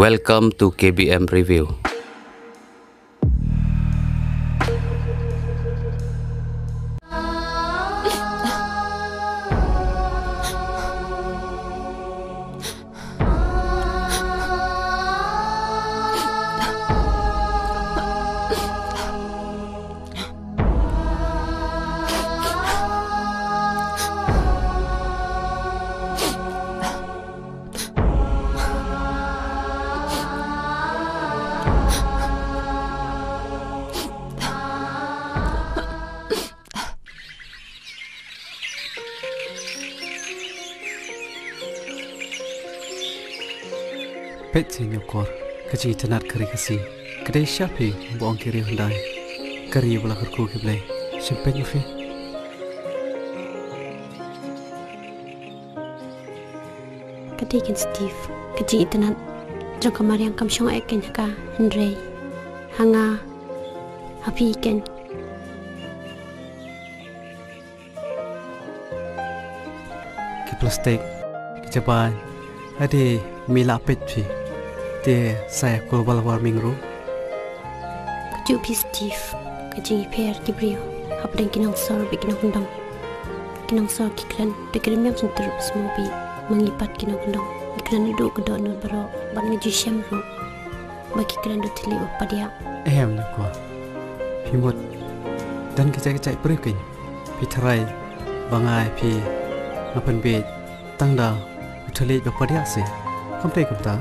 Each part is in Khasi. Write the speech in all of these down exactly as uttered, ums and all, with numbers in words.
Welcome to K B M Review. Peit sha ïing ïa u kor, ka jingitynnad ka ri Khasi. Ka dei sha phi ba ong ki riew hyndai. Ka ri ba la kyrkhu ki blei. Shim peit ma phi. Ka dei kein Steve, ka jingitynnad jong ka mariang kam shong eh kein ha ka, hynrei ha nga, ha phi kein. Ki plastik, ki jabai, ade mi la peit phi. Te sa ïa global warming ruh. Ka juh phi Steve, ka jingïapher ki briew hapdeng ki nongsor bad ki nongkyndong. Ki nongsor ki kren da ki rmiang shyntur sngewbha, ma ngi pat ki nongkyndong ngi kren naduh ka dohnud baroh, bad ngi ju shem ruh ba ki kren da u thylliej ba padiah. Ehem, Nukor. Phi mut don ki jait ki jait briew kein. Phi tharai ba nga ïa phi nga pynbeit tang da u thylliej ba padiah se? Kam dei kumta.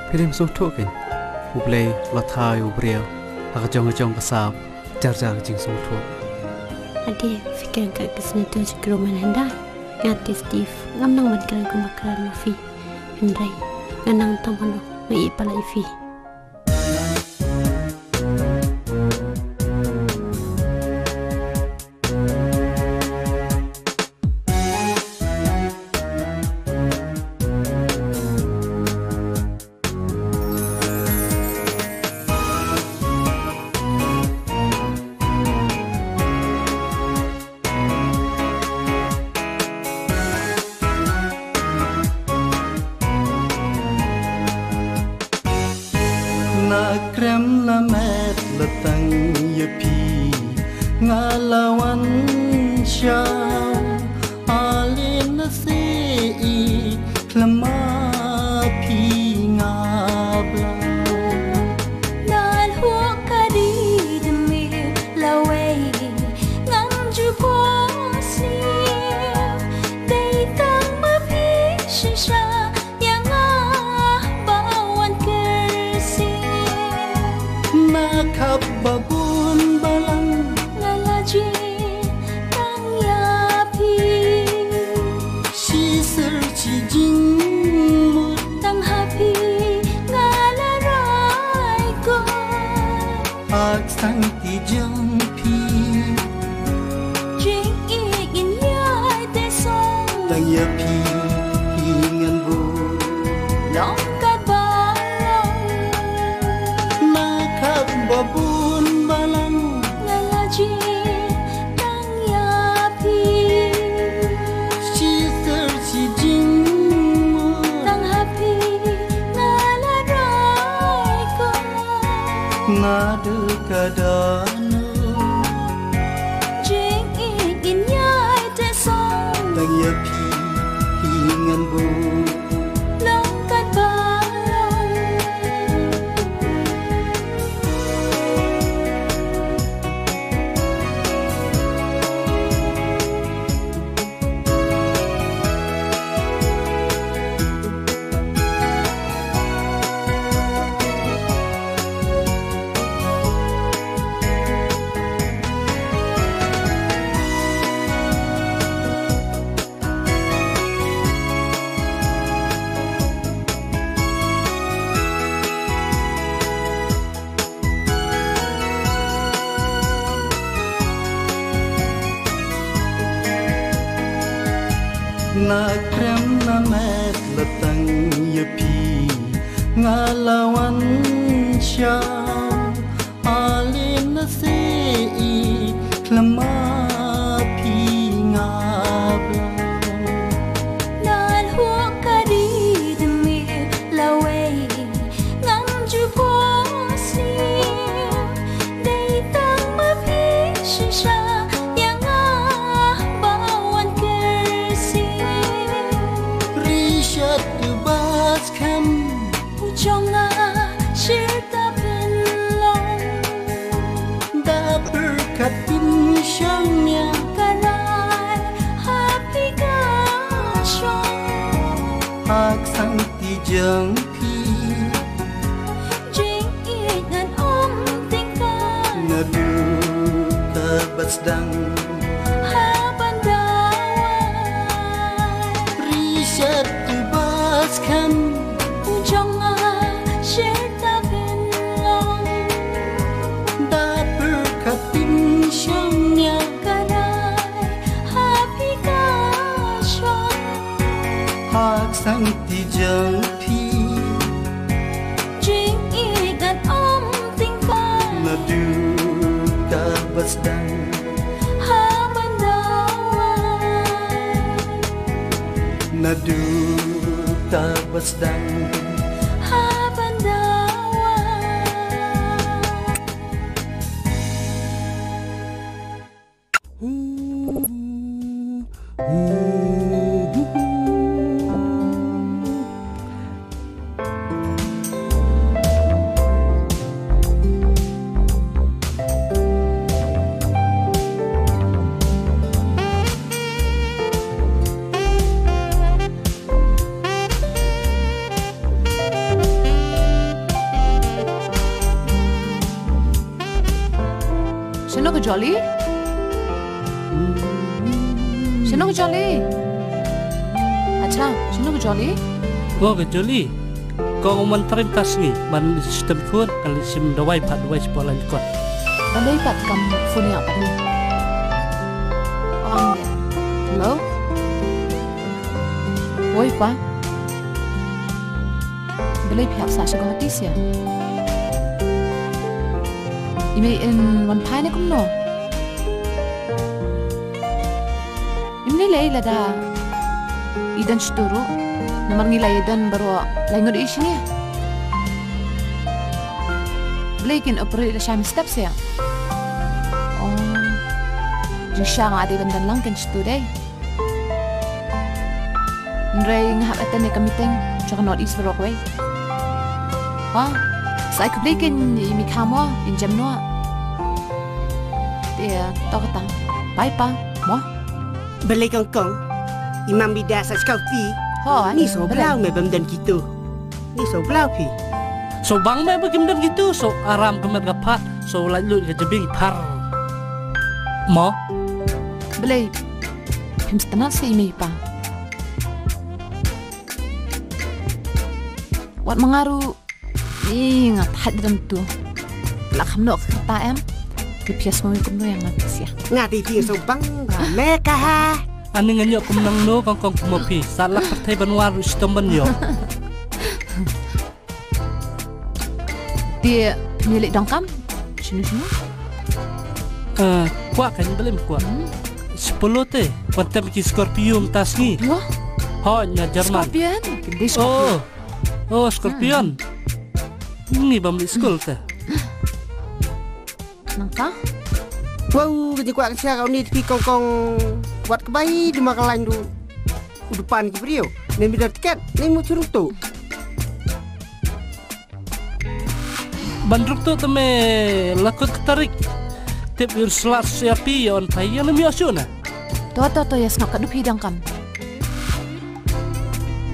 Phi dei sngewthuh kein, U Blei u la thaw ïa u briew ha ka jong ka jong ka sap, jar jar ka jingsngewthuh. Ade, phi kren kat ka sngewthuh jong ki ruh mynhyndai. Nga te Steve, ngam nang ban kren kumba kren ma phi. Hynrei nga nang tang ban ong nga ïeit palat ïa phi. Na krem na met la tang ïa phi nga la wan sha, ale na se i khlem ma phi nga bla. Na lhuh ka ri de me lawei ngam ju kwah sniew, dei tang ma phi shisha ïa nga ba wan kyrsiew. Na khap ba bun balang nga la jied tang ïa phi. Shi syrchi jingmut tang ha phi nga la rai ko. Ak sang ti jong phi. Jingïeit ngin ïai te song. Tang ïa phi hi ngan buh. Long kat ba long. Na khap ba bun balang nga la jied tang ïa phi. Shi syrchi jingmut tang ha phi nga la rai ko. Naduh ka dohnud jingïeit ngin ïai te song. Tang ïa phi hi ngan buh. Long kat ba long. Na krem na met la tang ïa phi nga la wan sha, ale na se i khlem ma phi nga bla. Na lhuh ka ri de me lawei Jong phi. Jingïeit ngan ong tyngka. Naduh ka ba sdang. Haba nda wai. Ri shet u ba skhem. U jong nga shet ta phin long. Da pyrkhat phin shong nia. Ka dei ha phi ka shong. Ha ka sangti jong phi. Jingïeit ngan ong tyngka. Naduh ka ba sdang. Haba nda wai. Naduh ka ba sdang. Haba nda wai. Shano ka Jolly? Shano ka Jolly? Acha, shano ka Jolly? Ko ka Jolly. Ko ngam wan trim ta sngi ban system phone kan leit shim dawai pat dawai sha Polan kot. Ban dei pat kam phone ïa pat ni. Ong ïa. Hello? Woi pa. Balei phi hap sah sha Guwahati sia? I mei in wan phai ne kumno? Im lei lei lada i don shatu ruh. Namar ngi la ïa don baroh lai ngut i shini. Balei kin operate la shai mynstep sia? Oh. Jingshisha nga dei ban don lang kin shatu dei. Hynrei nga hap attend ïa ka meeting jong ka North East baroh kawei. Ha? Sa ai khublei kein ïa i Mikha mo, in jem noh. Te to kata. Bye pa mo. Balei kong kong? I mam i da sa skau ti. Ho, ni so blau me bam don kitu. Ni so blau phi. So bang me ba kim don kitu, so aram ka met ka phat, so lait lut ka jabing phar. Mo? Balei? Phim sngewtynnat sa i mei i pa. Wat ma nga ruh, i nga thait dang tu. La kham noh ka kyrta em. Ki phias mo kumno ïa nga sia. Nga ti ti so bang ba me ka ha. Ani nga ïoh kum nang no kong kong kum phi. Sa lak pyrthei ban war ruh shitom ban ïoh. Te pynïaleh dang kam? Shinu shinu? Eh, kwah kan balei kwah. Hmm. Sepuluh te, kuan tem ki Scorpio mynta sngi. Scorpio? Ho, nya German. Scorpion? Kindi Scorpio. Oh. Oh, Scorpion. Hmm. Ni bam di skul te. Nangta? Wow, ka jingkwah ka sia ka uni tepi kong kong. Wat ka bai di ma ka lain du. U depan ki briew. Ni mi da tiket, ni mu churung tu. Ban ruk tu te me lakut ka tarik. Tip ur slat siapi on pai ya na mi osu na. To to to ya sngap ka dupi dang kam.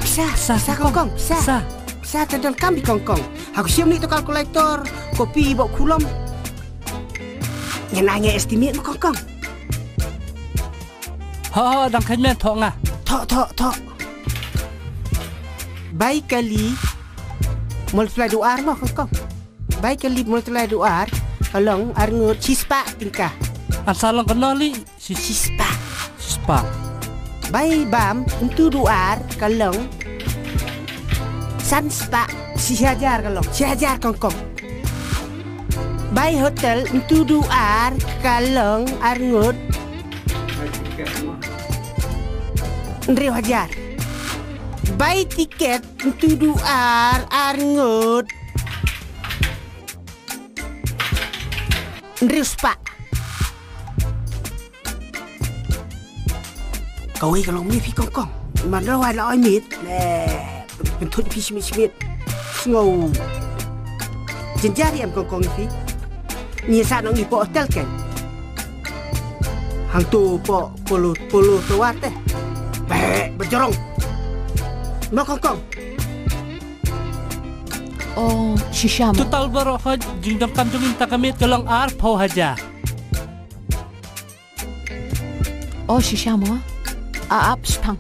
Sa sa sa kong kong sa. Sa. Sa ta dang kam bi kong kong. Aku siam ni to kalkulator, kopi bok kulom. Ngan ai nga estimate mo kong kong. Ho ho dang khan men tho nga. Tho tho tho. Bai kali multiply du ar mo kong kong. Bai kali multiply du ar ka long ar ngut shispah tyngka. An sa long kano li? Shispah. Shispah. Bai bam into du ar ka long san spah, shi hajar ka long, shi hajar kong kong. Bai hotel into du ar ka long ar ngut hynriew hajar. Bai tiket into du ar ar ngut hynriew spah. Kawei ka long mi phi kong kong. Man rawai la oi mit. Le. Pyntut phi shmit shmit. Sngew. Jynjar ïa em kong kong phi. Ngi sa nong i po hotel ken. Hangto po polo polo tawar te. Be bajrong. Mo kong kong. Oh, shisha mo. Total baroh ka jingdonkam jong ngi mynta ka miet ka long arphew hajar. Oh, shisha mo. A, ap, shipang.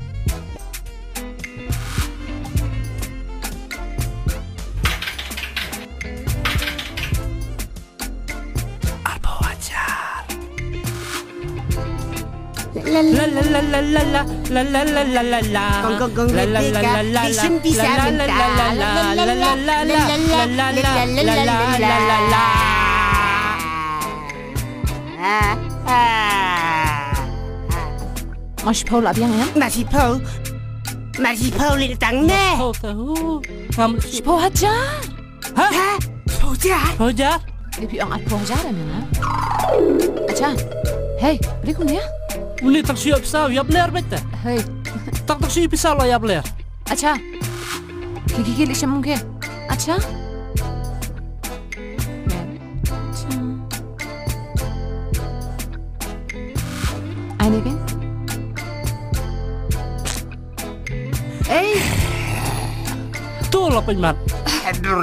Arphew hajar. La la la la la la la la la la la la. Kong kong kong la la la la la. Bishim bisa la la la la la la la la la la la la la la la. Ah, ah. Nga shiphew la biang, ïa? Nga shiphew. Nga shiphew lei tang ne. Shiphew tahu. Ngam shiphew hajar. Ha? Ha? Shiphew hajar? Shiphew hajar? Ïa phi ong arphew hajar em, ïa? Acha. Hei, bri kumne ïa? Uni tang shu ïoh pisa ïa bler beit te. Hei. Tang tang shu ïoh pisa la ïa bler. Acha. Ki ki ki lei shem ong ke. Acha. Acha. Ai ne ken? Ei. Tu la pynmat. Aduh.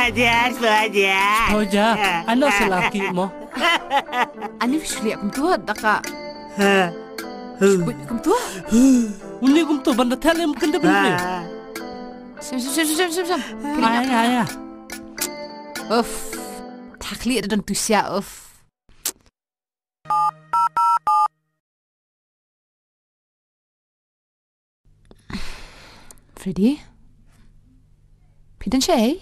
Aja, aja. Oh ja. Ano selaki mo? Ani fishliak kumtu daka. Kumtu. Uni kumtu banda thalim kende bende. Sim sim sim sim sim sim. Aya aya. Uff. Thakli ada dan tusia uff. Freddy? Phi don shaei?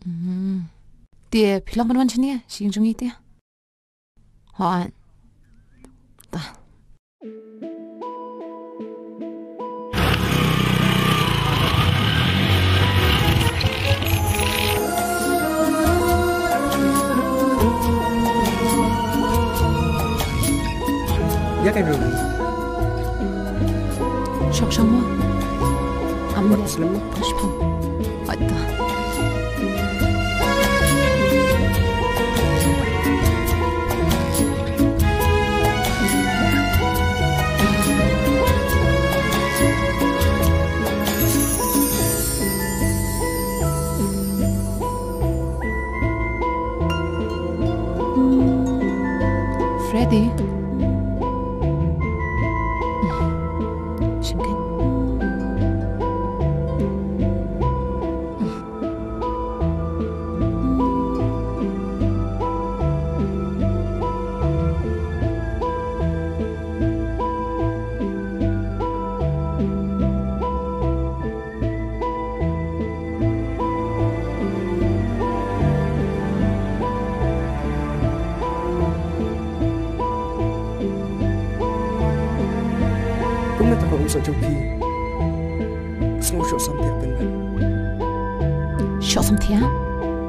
Hmm. Te phi long ban wan shane, sha ïing jong ngi te. Hooid. Ta. Ïa kai bro. Shok shok mo. Am mat slem mo. Push pum. What the? Freddy. Shim kein. Kumno te ka umsngew jong phi? Sngew shoh samthiang pynban. Shoh samthiang?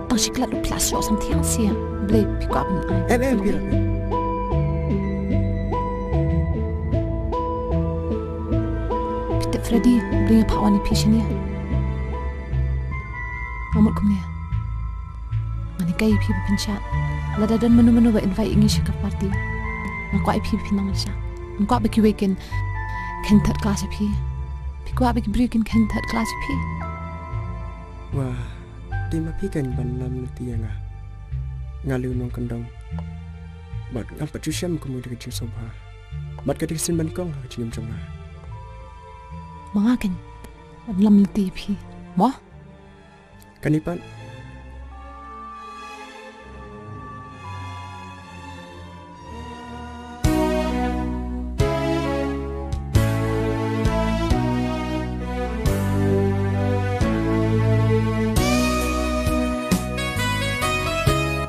Tang shi klat u plas shoh samthiang sia. Blei phi kwah ban ai. Em em phi. Phi tip Freddy, Blei nga phah wan ïa phi shane. Nga mut kumne. Ngan hikai ïa phi ba phin shad. Lada don mano mano ba invite ïa ngi sha ka party, nga kwah ïa phi ba phin nang sha. Nga kwah ba kiwei kin khein third class ïa phi. Phi kwah ba ki briew kin khein third class ïa phi? Wah, te ma phi kein ban lam lynti ïa nga. Nga lei u nongkyndong. Bad ngam pat shu shem kumno da ka jingsngewbha. Bad ka dei ka sien ba nyngkong ha ka jingim jong nga. Ma nga kein ban lam lynti ïa phi. Mo? Kane pat.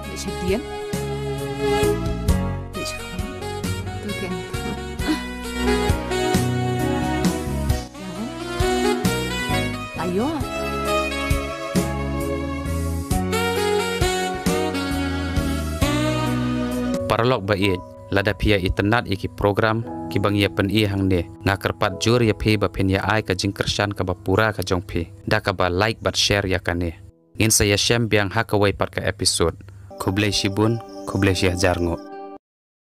Dei sha dien. Dei sha khun. Tu dien. Ayo. Paralok ba ïeit, lada phi ïa itynnad ïa ki program kiba ngi ïa pyni hangne, nga kyrpad jur ïa phi ba phin ïa ai ka jingkyrshan kaba pura ka jong phi da kaba like bad share ïa kane. Ngin sa ïashem biang ha kawei pat ka episode. Khublei shibun, khublei shihajar nguh.